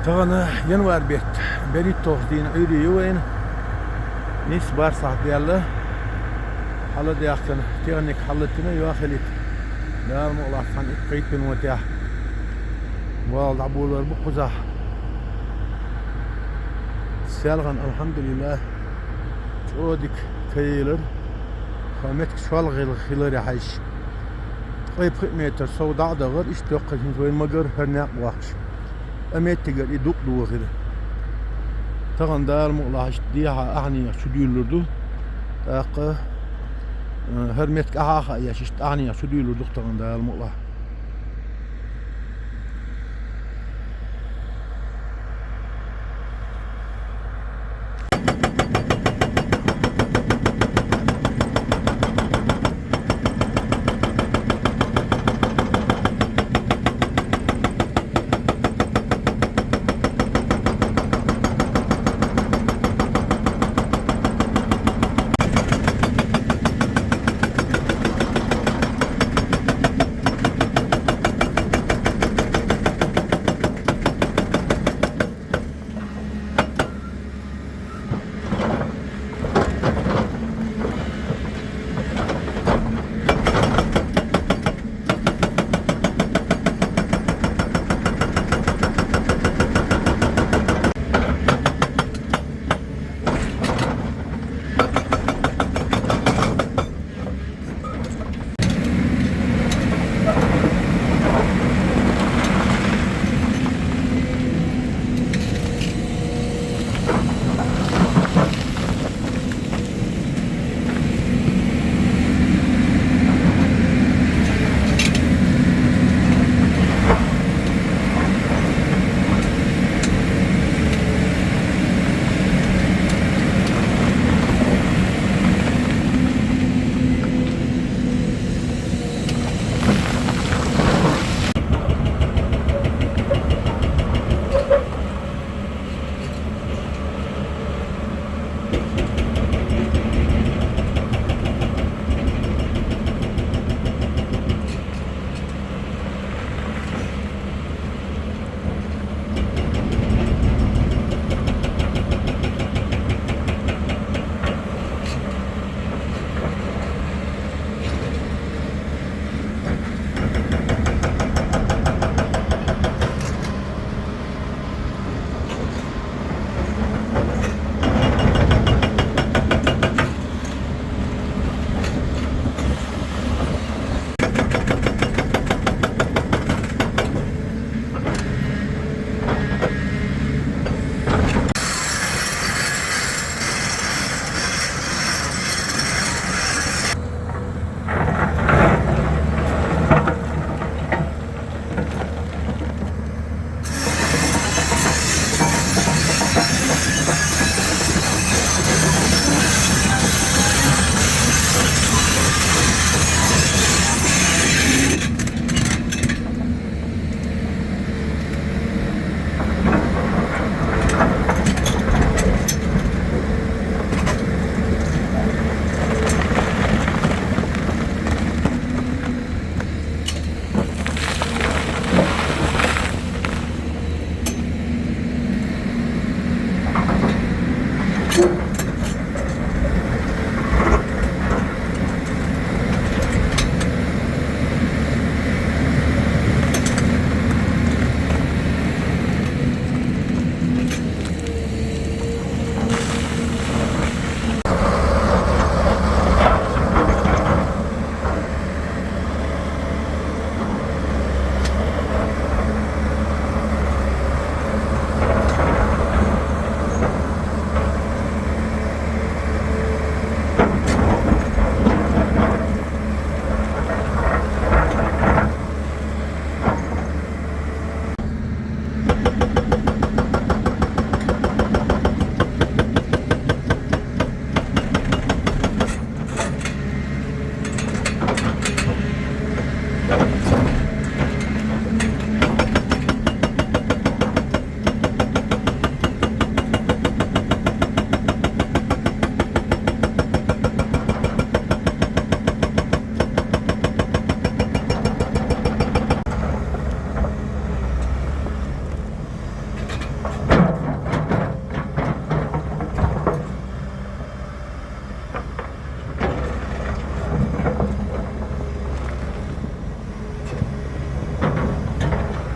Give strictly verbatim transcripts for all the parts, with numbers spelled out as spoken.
Тахана январь бетта, берхӀитталгӀа дийнахьа Ӏуьйре ю вайна. Нийсса бархӀ сахьат даьлла. Хьалдаьккхина, техника хьаллатийна, йоах хилийта. Дала мукъалахь, цхьана итт-пхийтта минотехь болх дӀаболабар бу кхузахь. Селхан, алхьамдулиллахӀ, чӀогӀа дика кхаелира. Ха меттиг шолгӀа хиларе хьаьжча, ткъе пхи метр сов дӀа а дахара, иштта доккха хӀинца вай магар хӀара наькъ бохкуш. Ткъа меттигара и дукъ дохира. Тахана Дала мукъалахь, иштта дехьа ахьанех чудуьйлалур ду. ТӀаккха, э, хӀара меттиг ахьа а хаьаш, иштта ахьанех чудуьйлалур ду-кх тахана Дала мукъалахь.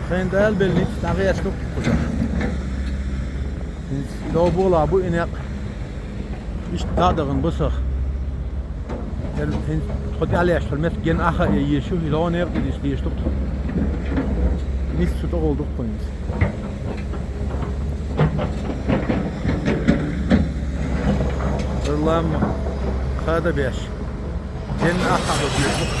Тхайна Дала белла ницкъ дӀагӀерташ ду-кх кхузахь. ХӀинца дов болх бу и некъ. Иштта дӀа а дахана бу сох. Эр хӀинца тхо тӀаьхьа лаьтташ хилла меттиг генна Ӏаха а езаш ю, и догӀу некъа тӀе дисса дезаш ду-кх тхо. Ницкъ цу тӀа гӀолла ду-кх кху хӀинца. Эр лам кхада беш. Генна Ӏаха а безаш ду-кх.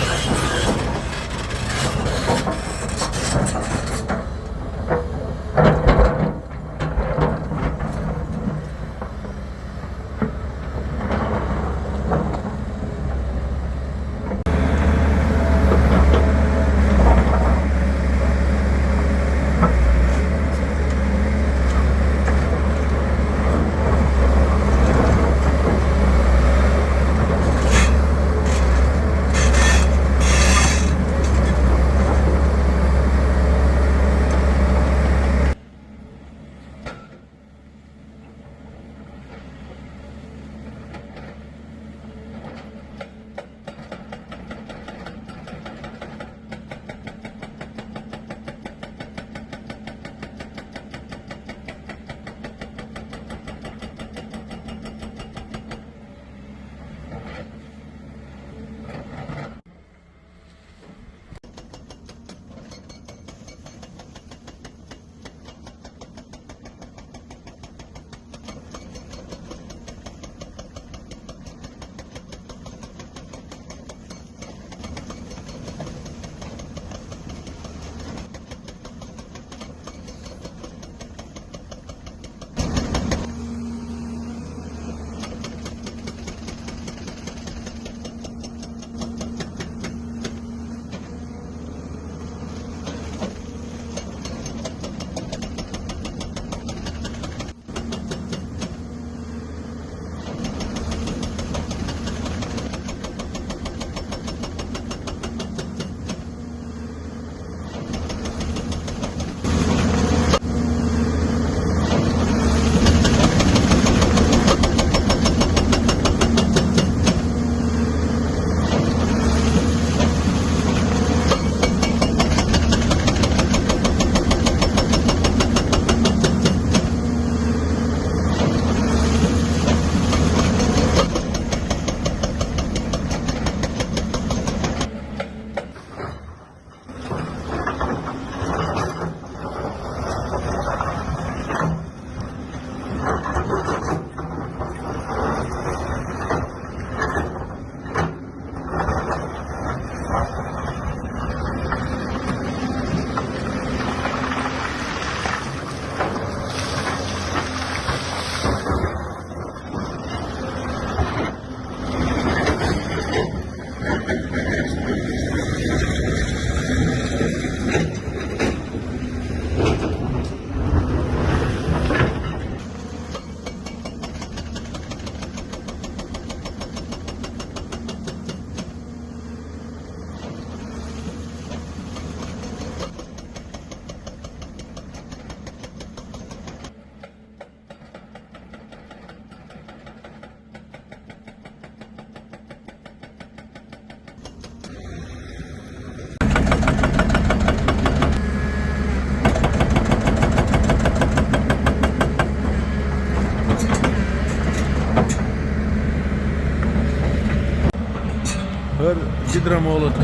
ХӀара гидромолот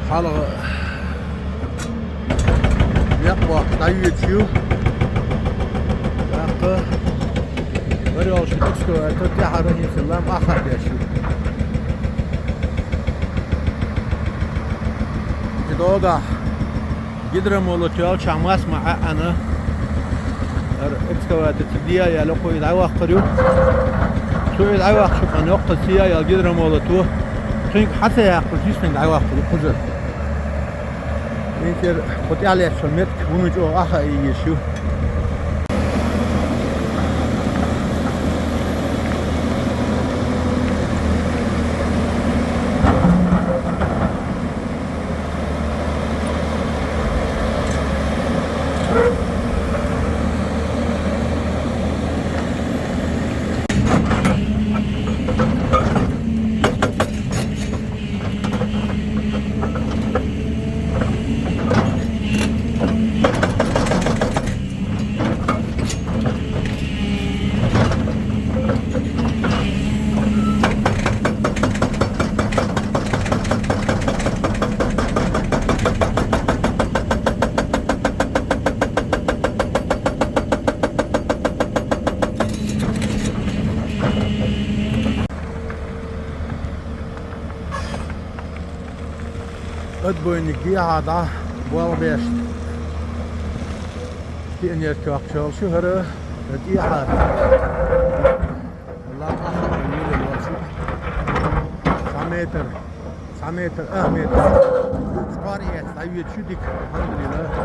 хьалха некъ боккхуш дӀайоьдуш ю. ТӀаккха бархӀ йолчу экскаватор тӀаьхьара хӀинца лам Ӏаха а беш ю. И догахь гидромолот йолчохь мас ма Ӏаьана, хӀара экскаватор цига де а яьлла, кху и дӀайоккхур ю. Цо и дӀайоккхуш ю, кхана йоккха ца яьлла гидромолото. Кхуьнга хьа ца яккхалц, йистенга дӀайоккхур ю кхузара. Инкер кху тӀаьхьа лаьтташ хилла меттиг вуно чӀогӀа Ӏаха а йиш ю. Отбойник дехьа дӀа, болх беш. Пионерка йоккхуш йолуш ю хӀара, хӀара дехьа. Лам аххьа йолуш ю. Цхьа метр, цхьа метр, ах метр. Скоро эца, дӀайоьду шу дика, алхьамдулиллахӀ.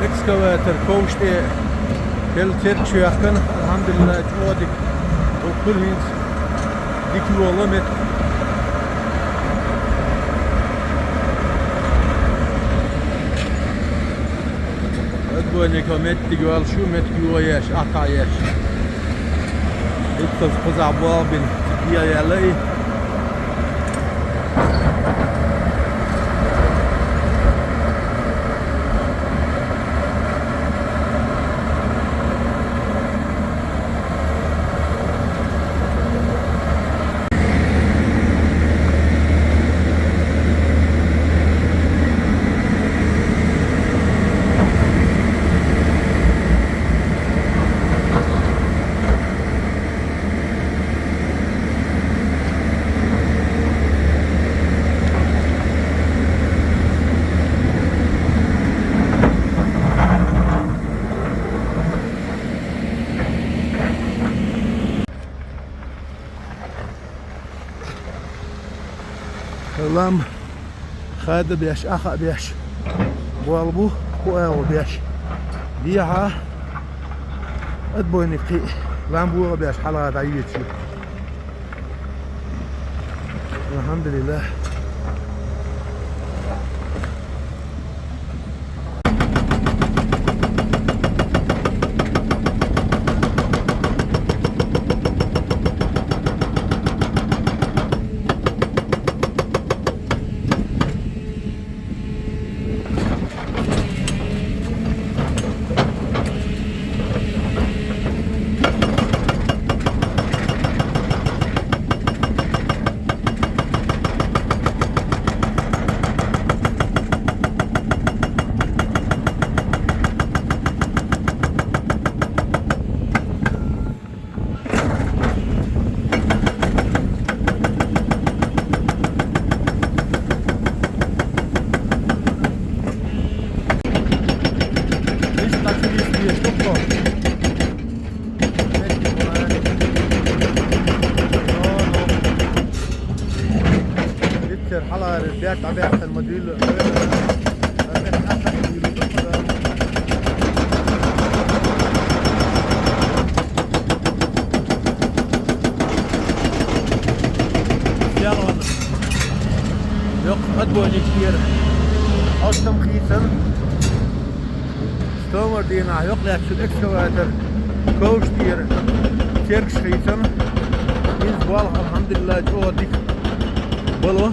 Экскаватор ковш тӀе хӀелла церг чоьхкина, алхьамдулиллахӀ, чӀогӀа дика. Дуккхула хӀинца дика йолу метка. Отбойнико меттиг йолуш ю, метка йоеш, атта еш. Итт кхузахь болх бина, дӀаяьлла и. Лам хада беш, аха беш. Болх бу, кху агӀо беш. Дехьа отбойник кхин а лам богӀа беш хьалха дӀайоьдуш ю. АлхьамдулиллахӀ. Хьалаара баьтта дӀабаьккхина ма дуьйлу. ЯлгӀана. Йоккха отбойник тӀера. Оццам хийцан. Стомар дийнахь йоккха лаьттачу экскаватор ковш тӀера кергаш хийцан. Иза болх, алхьамдулиллахӀ, чӀогӀа дика бало.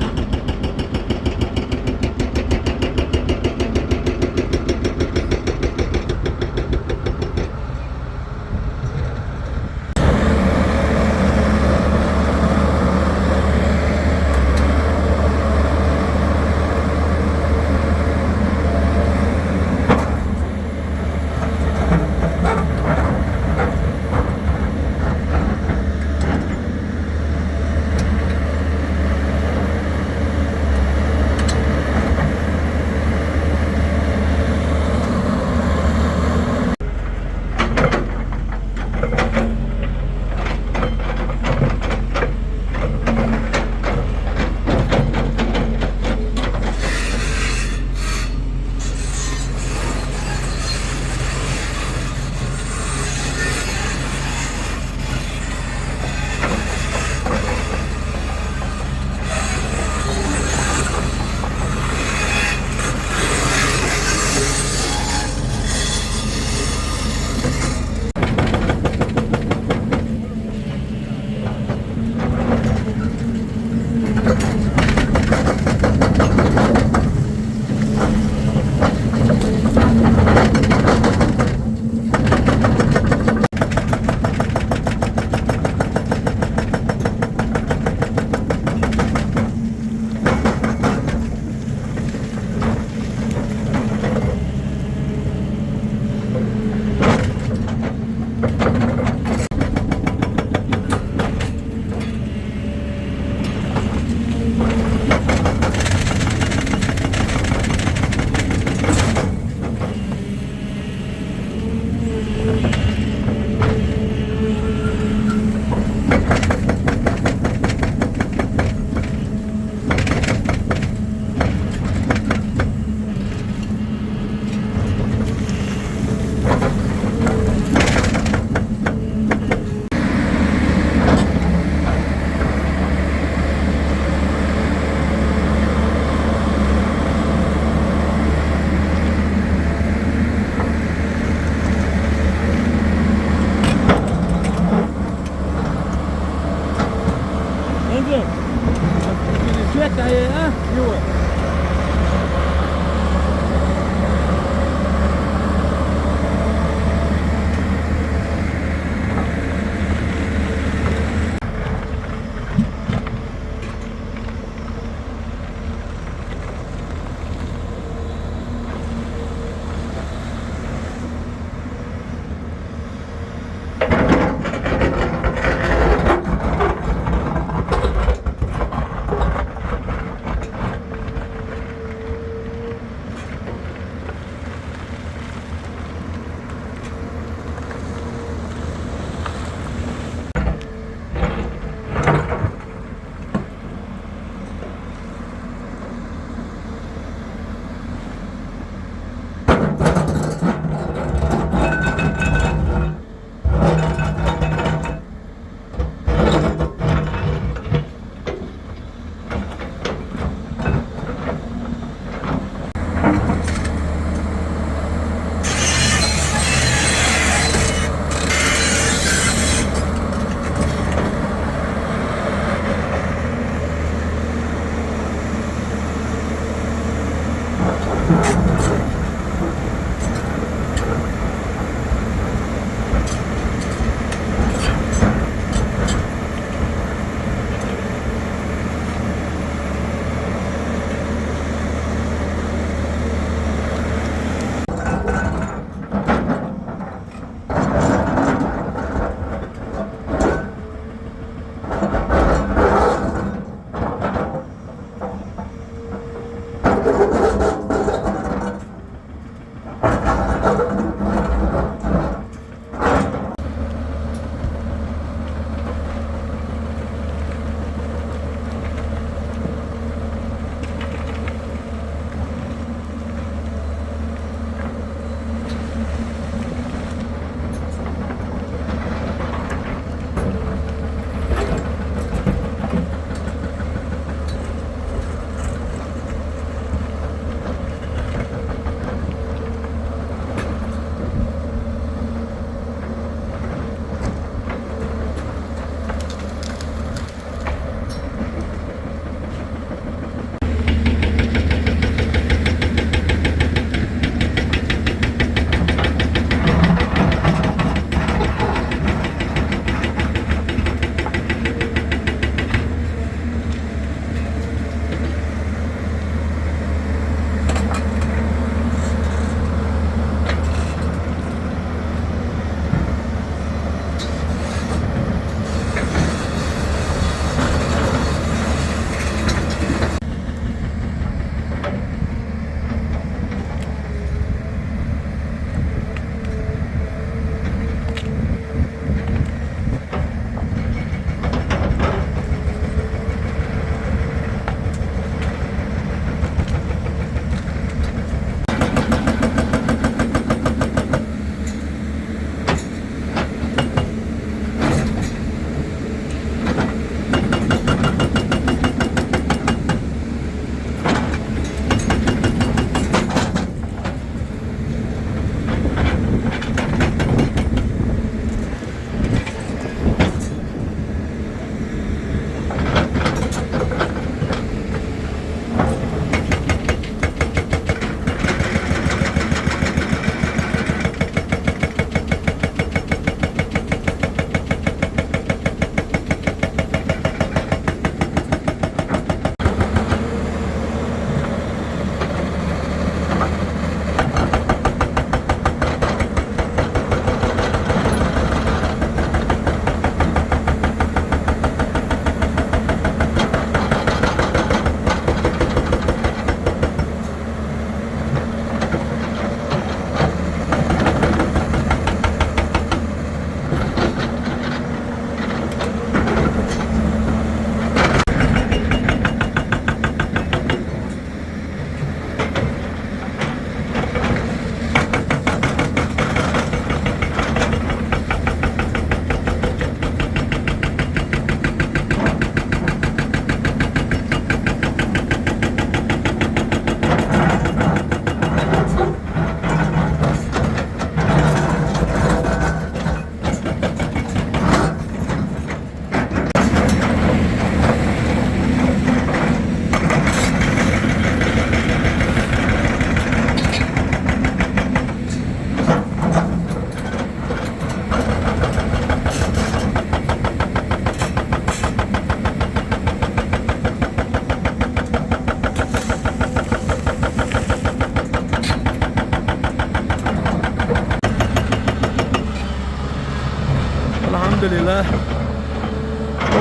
Лила.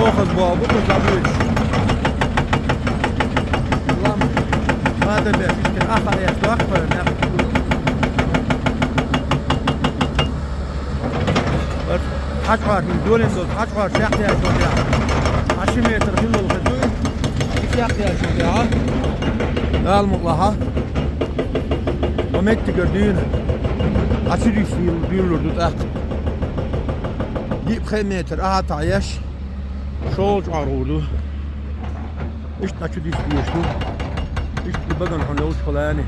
Охаз бо, бу куз абуч. Лам. Мада беш, ишкин ахар яш дохпа, нах. Хачвар, долин дол, хачвар, шахтя, шахтя. Аши метр хилол хадуй. Шахтя, шахтя. Дал мутлаха. Момент тигер дюйн. Ачи дюйс дюйн лурду так. Йип хе метр, аха таяш. Шол чӀвар гъурду. Ишт ачу дис диешлу. Ишт баган хьун лелч хулани.